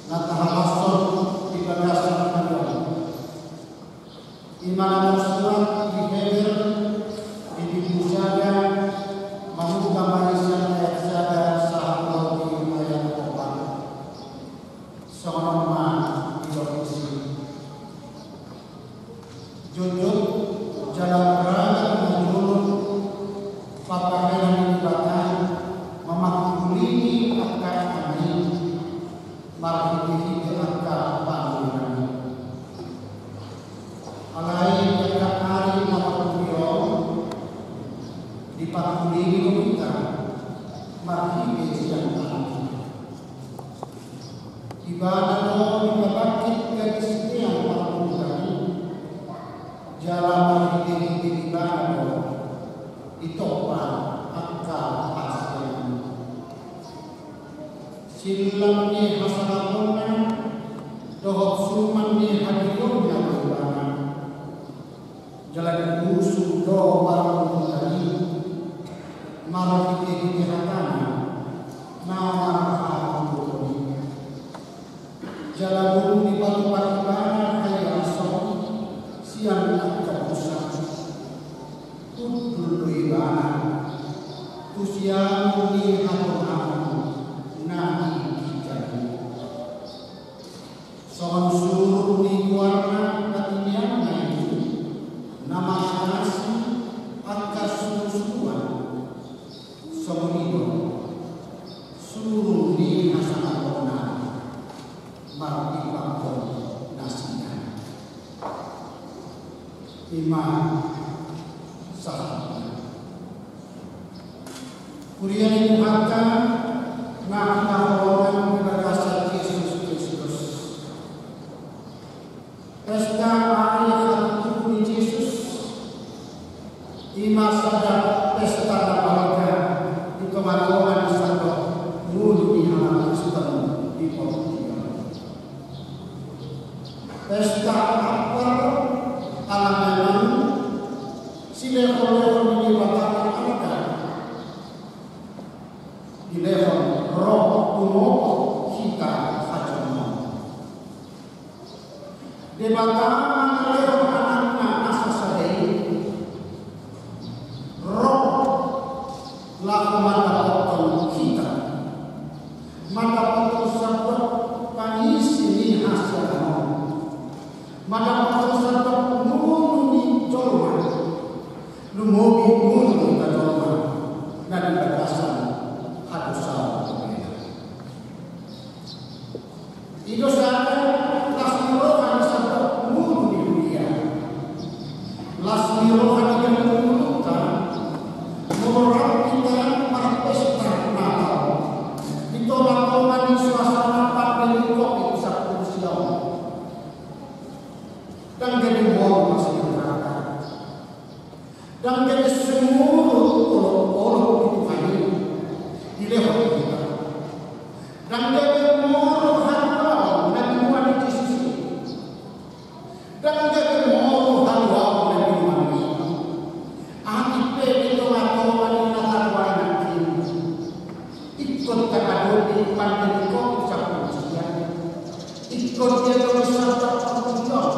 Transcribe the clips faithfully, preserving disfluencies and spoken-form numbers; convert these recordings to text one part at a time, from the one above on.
Na tahalashon di bagasan hami on, i ma na tarsurat di Heber, di bindu sada, mamungka ma i sian ayat sada sahat ro di ayat opat. Songon on ma didok disi. Jotjot jala ragam na jolo pambahenan ni Debata mamangkulingi angka Ama i marhitehite angka pangeran i. Alai di angka ari na marturi on dipangkulingi do hita marhite sian Anak i. Ibana do dipabangkit gadis sitean parpungka i, jala marhitehite ibana do ditompa angka hasiangan i. Sillam ni hasangaponna dohot suman ni hadirionna do ibana. Jala diusung do parpungka i marhitehite hatana na marhahaholongan i. Jala dung dipatupa ibana haiason sian angka dosa, hundul do ibana tu siamun ni hatongaon na di ginjang i. Songon surut ni goarna na tinena i, na mangatasi angka surusuruan, songon i do surut ni hasangaponna martimbangkon nasida. I ma sahatna. Huria ni Tuhanta na hinaholongan di bagasan Jesus Kristus. Pesta ari hatutubu ni Jesus, i ma sada pesta na balga di tongatonga ni sandok ngolu ni halak Kristen di portibi on. Pesta ampar, ala memang silehonlehon ni Debata na angka dilehon ro tu hita hajolmaon. Debata na mangalehon Anakna na sasada i ro laho mandapothon hita, mandapothon sandok pangisi ni hasiangan on, mandapothon sandok ngolu ni jolma, lumobi ngolu ni hita jolma na di bagasan hadosaon. I do sada las ni roha ni sandok ngolu ni huria. Las ni roha ni ganup ngolunta molo rap hita marpesta Natal di tongatonga ni suasana pandemi covid sampulu sia on. Ndang gabe moru las ni rohanta. Ndang gabe sumurut olopolop ni Tuhan i dilehon hita. Ndang gabe moru haluaon na nimuan ni Jesus i. Ndang gabe moru haluaon na nimuan i. Atik pe di tongatonga ni na tagoanan i. Ingkon tahadopi pandemi covid sampulu sia. Ingkon diadopi sandok parpudi on.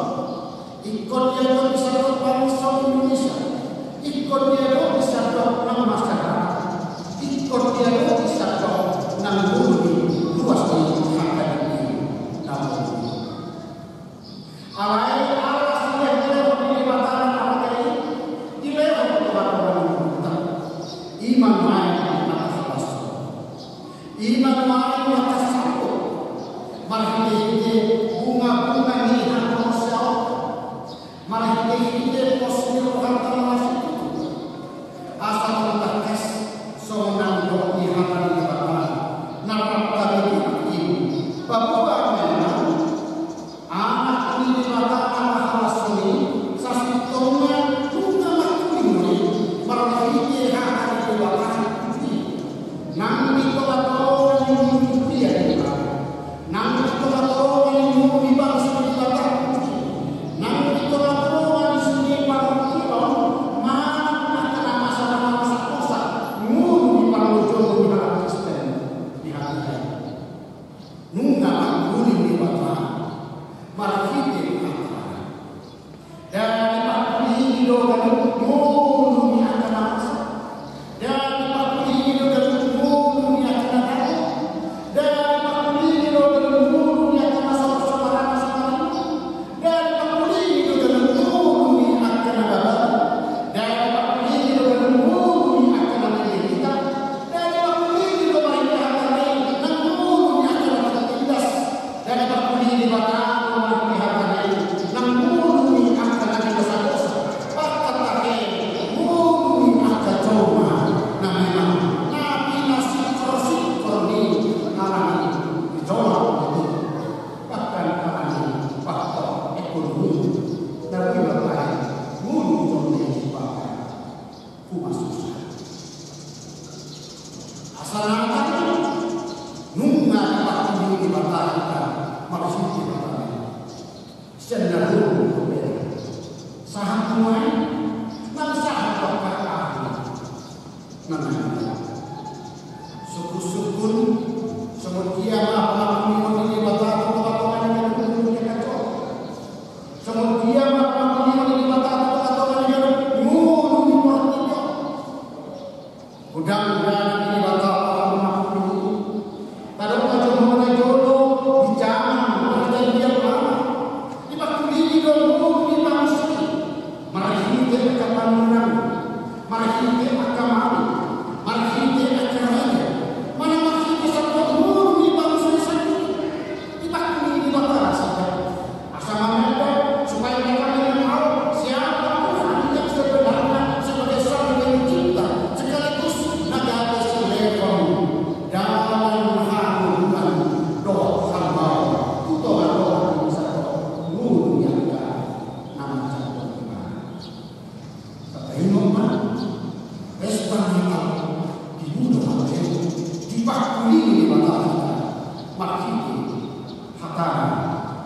Ingkon diadopi sandok bangso Indonesia. Ingkon diadopi sandok nang masyarakat. Ingkon diadopi sandok nang ngolu ni ruas ni angka diri na molo. Alai ala silehonlehon ni Debata na marga i dilehon tu tongatonga ni ngolunta. I ma nuaeng na tahalashon. I ma nuaeng na tasambut marhitehite bungabunga ni haporseaonta, marhitehite pos ni rohanta na masitutu. Asa tangkas songon na nidok ni hata ni Debata na rap hami di akhir. Paboa memang Anak ni Debata na tahalashon i sasintongna nunga mangkulingi marhite hata ni Debata i. Nang di tongatonga ni ngolu ni huria ni Debata, nang di tongatonga ni ngolu ni bangso ni Debata i, nang di tongatonga ni sude parungkilon manang angka na masa na marsangkosa ngolu ni parlojohon ni halak Kristen di hatiha i. Nunga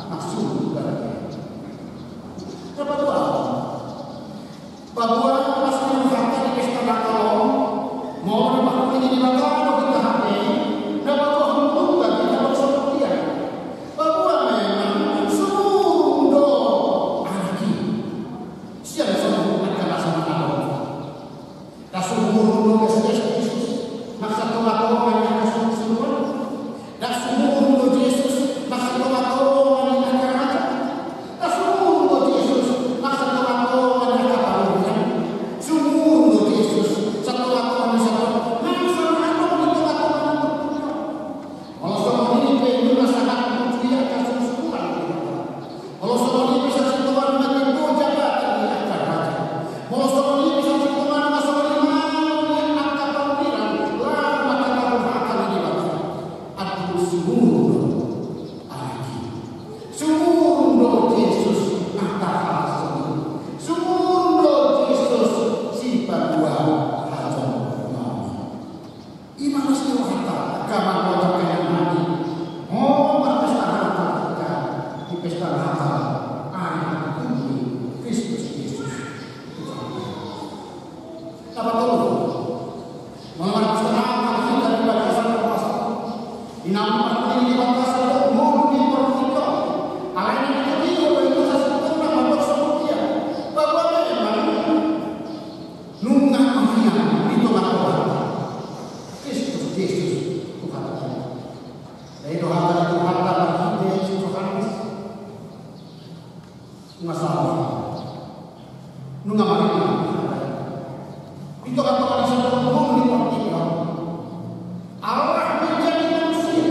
Maksud dari. Dapat dua. Paboa na so hata di pesta Natal on, molo dipakuling ni Debata do hita hami, na paboa hurung do hita, paboa so dia. Paboa memang sumurung do Anak i. Sian sumurung angka na so mangalangka. Ndang sumurung do Kristus Jesus, masa tonga-tonga ni angka sumurung. Ndang sumurung do Jesus, masa tonga-tonga ni angka raja. Ndang sumurung do Jesus, masa tonga-tonga ni angka pangurusan. Sumurung do Jesus, sa tonga-tonga ni sandok, masa mangalangka di tonga-tonga ni partingkian. Molo songon i pe, nunga sahat mutu ia angka sumurung. Molo songon i pe, sasintongna na timbo jabatan ni angka raja. Molo songon i pe, sasintongna na songon i ma angka pangurusan, laho mangkatahon hata ni Debata. Andorang sumurung do Anak i. Sumurung do Jesus angka hata sumurung. Sumurung do Jesus sipatupaon hata sumurung. I ma na so hata, angka amang dohot inang nami, molo marpesta Natal hita, di pesta Natal, ari hatutubu ni Kristus Jesus. Tuhan. Dapat tolu. Molo marpesta Natal hita di bagasan Paskah, di na marpakuling ni Debata sandok ngolu di portibi on. Alai na di portibi on, sasintongna mandok songon dia. Paboa memang nunga maminang di tonga-tonga Kristus Jesus Tuhan. Jadi dohot hata ni Tuhan marhite si Johannes. Nunga salah. Nunga maminang. Di tonga-tonga ni sandok ngolu di portibi on, Allah menjadi manusia.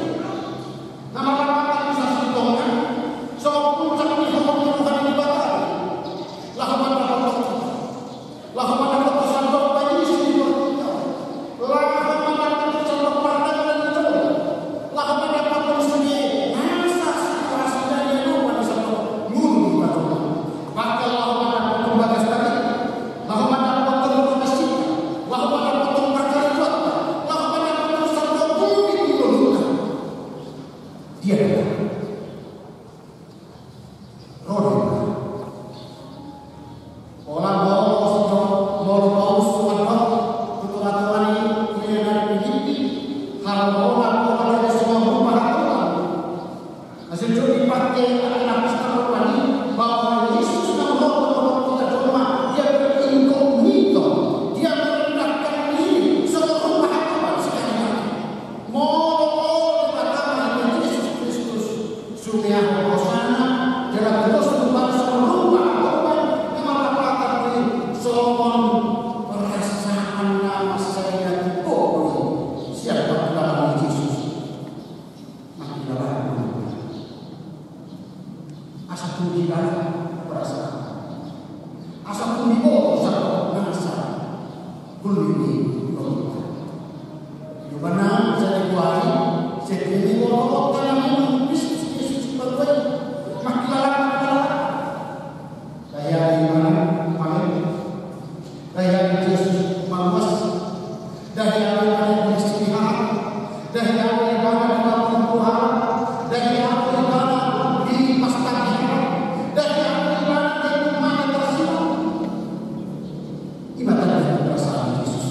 Na marlapatan di sasintongna, songon puncak ni hamu ni Tuhan i Debata. Laho mandapothon Laho mandapothon sandok panisi di portibi on. Laho mandapothon sandok pardalanan ni jolma. Laho mandapothon sude nasa situasi na niadopan ni sandok ngolu ni jolma. Bahkan laho mandapothon bagas tani. Laho mandapothon rumah sita. Laho mandapothon parkarejoan. Laho mandapothon sandok bumi tu ngoluna. Dia. Ro do i. Pola molo, molo Paulus mandok tu tonga-tonga ni huria na di Pilipi, haroro na pola jadi songon rupa hatopan. Asa jolo dipake angka na pesta Natal i, bahwa Yesus na mandok tu hita jolma, dia berinkognito, dia merendahkan diri, songon rupa hatopan sekali lagi. Molo Debata marhite Jesus Kristus sumeahon hosana, jala tudos tu bangso rupa hatopan, na marlapatan do i songon perasaan na mansai na timbo do i sian pardalanan ni Jesus. Mangkilala do i. Asa tung hilala perasaan. Asa tung diboto sandok nasa. Gulmit ni ngolunta. Di umbahen na sada ni ari, setiap ni ngolunta na memang Kristus Jesus dipakuling. Mangkilala, mangkilala. Dahia do ibana mangele. Dahia do Jesus manguas. Dahia do ibana dipilisi Tuhan. Dahia do ibana dipakuling Tuhan. Dahia do ibana dipastangihon. Dahia do ibana dipilisi Tuhan. I ma tanda ni perasaan Jesus.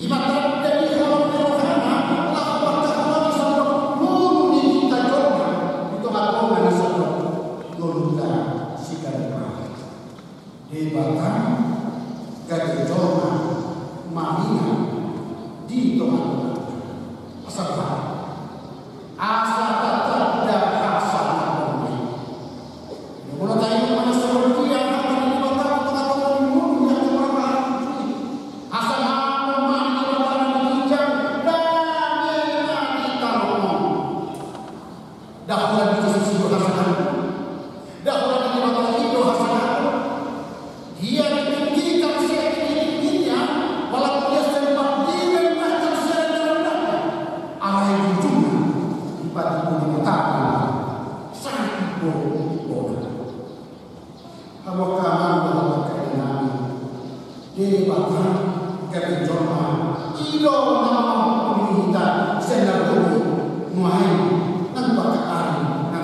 I ma tanda ni holong ni rohana, laho mangkaholongi sandok ngolu ni hita jolma, di tonga-tonga ni sandok ngolunta siganup ari. Debata gabe jolma maminang di tonga-tonga. Asa bahat. Asa tatanda hasangaponmi. Molo taingot ma na songon dia hata ni Debata tu tonga-tonga ni ngolu ni angka parbahan i. Hasangapon ma ni Debata na di ginjang, dame ma di tano on. Ndang holan di Jesus i do hasangapon. Ndang holan di Debata i do hasangapon. Dia ditinggikan setinggi-tingginya, walaupun dia sempat direndahkan serendah-rendahnya, alai di ujungna dipatimbul Debata, satimbul-timbulna. Hamu angka amang dohot angka inang nami, Debata gabe jolma, i do na mamangkuli hita sian na boi, nuaeng, nang tu angka ari na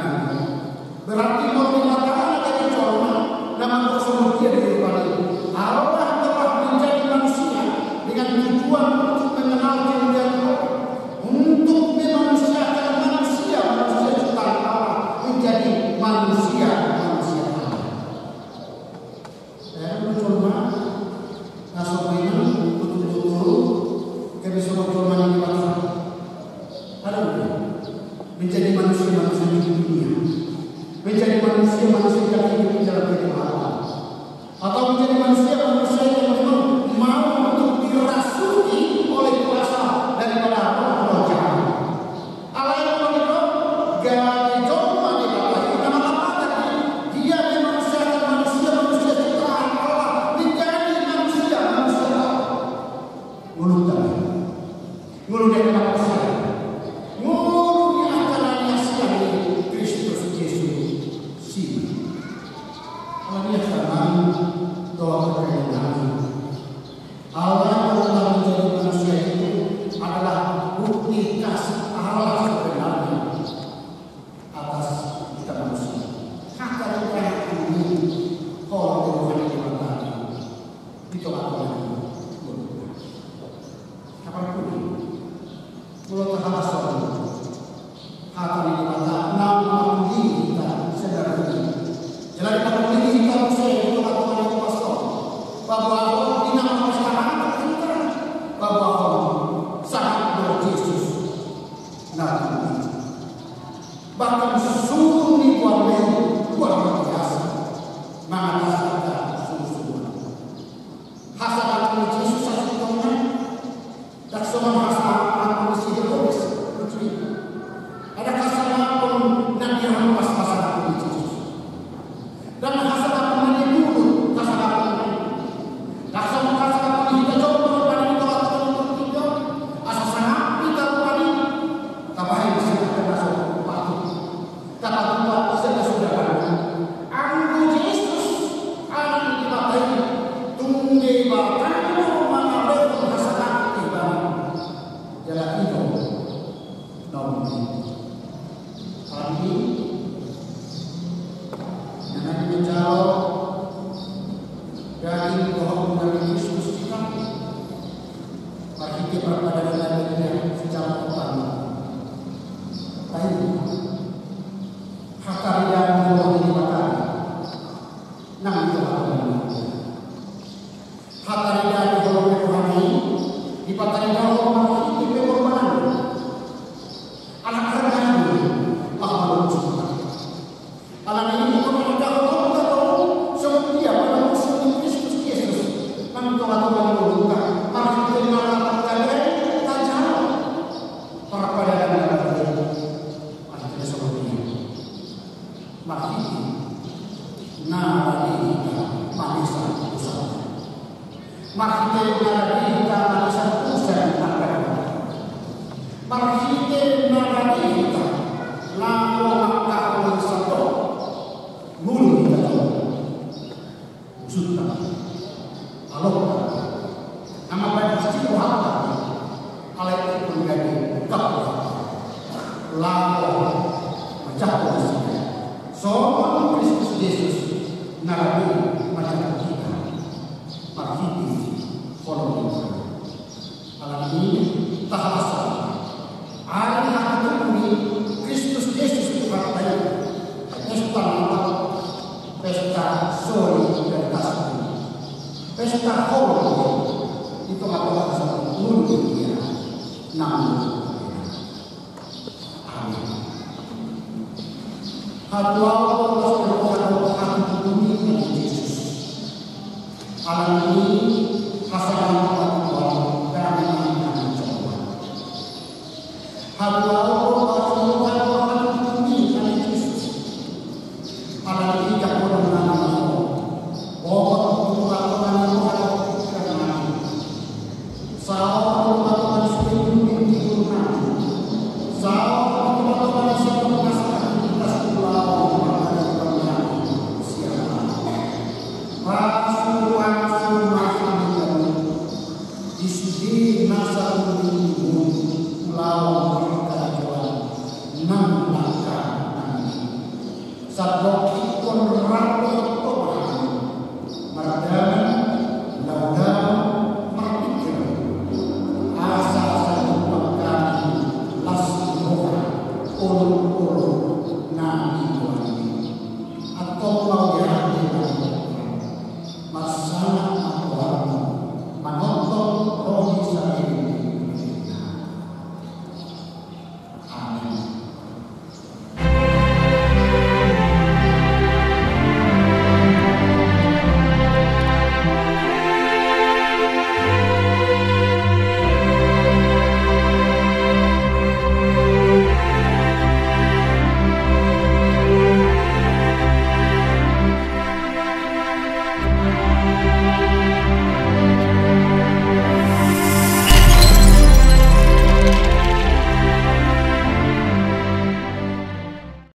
manusia yang hidup di dalam kegelapan. Atau menjadi manusia, manusia yang memang mau untuk dirasuki oleh kuasa daripada roh-roh jahat. Alai molo didok gabe jolma Debata i, na mangkatai dia dimanusiakan manusia, manusia ciptaan Allah, menjadi manusia, manusia Allah. Ngolu tadi. Ngolu ni angka na marsiala. Ngolu ni angka na niasian ni Kristus Jesus i. Ala ni i, angka dongan, dohot angka inang nami, Allah telah menjadi manusia itu adalah bukti kasih Allah sebenarnya atas kita manusia. Hata ni Tuhan ini, holong ni roha ni Debata i di tonga-tonga ni ngolunta. Apalpun i, molo tahalashon hata ni Debata, na mangkulingi hita sadari on. Jala na mangkulingi hita muse di tonga-tonga ni upas on, paboahon di na mangkastahan hita, paboahon sangap do Jesus na tubu i. Bahkan suru ni Tuhan i luar biasa, mangatasi hita surusuruan. Hasangapon ni Jesus sasintongna ndang songon hasangapon ni si Herodes, lucu i. Ndang hasangapon na dirampas hasangapon ni Jesus. Ndang hasangapon na dibunuh hasangapon ni Jesus. Ndang songon hasangapon ni hita jolma rupani di tonga-tonga ni tingki on, asa sangap hita rupani. Tabahen sian angka na so patut. Tapatupa sian na so denggan. Anggo Jesus Anak ni Debata i, tung Debata do mangalehon hasangapon tu ibana. Jala i do na umbahen. Alani i, na naeng manjalo daging dohot gula ni Kristus hita marhite parpadanan na badia sijalo opat. Taida hataridaan ni holong ni Debata nang di tonga-tonga ni ngolunta. Hataridaan ni holong ni rohana i dipatarida Ho marhite pengorbanan. Ala arga do i, pahompu. Alani i, ingkon tarida holongta do songon dia panangushon ni Kristus Jesus nang di tonga-tonga ni ngolunta, marhite na rap taida i tajalo parpadanan na badia. Marhite songon dia? Marhite na rade hita manesa dosanta. Marhite na rade hita manesa dosa ni angka Debata. Marhite na rade hita laho mangkaholongi sandok ngolu ni hita jolma. Maksudna, alokta, na mambahen asi rohanta, alai ingkon gabe gabe rohanta laho manjangkon nasida songon Kristus Jesus na rade manjangkon hita marhite holong ni Tuhan. Alani i, tahalashon ari hatutubu ni Kristus Jesus Tuhanta i, pesta Natal, pesta solidaritas, pesta holong di tonga-tonga ni saluhut ngolu ni dunia. Nang Amen. Hatuaon, las ni roha dohot hatutubu ni Jesus. Alani i, hasangapon ni Tuhan, dame ma di tonga-tonga. Hatuaon, las ni roha dohot hatutubu ni Jesus. Alani i, jangkon nami ma Ho, bohot di tonga-tonga ni roha dohot pikiran nami. Saor di tonga-tonga ni sude ngolu ni ngolunami. Saor di tonga-tonga ni sandok na sahat di ulaon paradaton nami sian Ho. Pasu-pasu ma hami di sude na sahat di ulaon paradaton nami nang langka nami. Sandok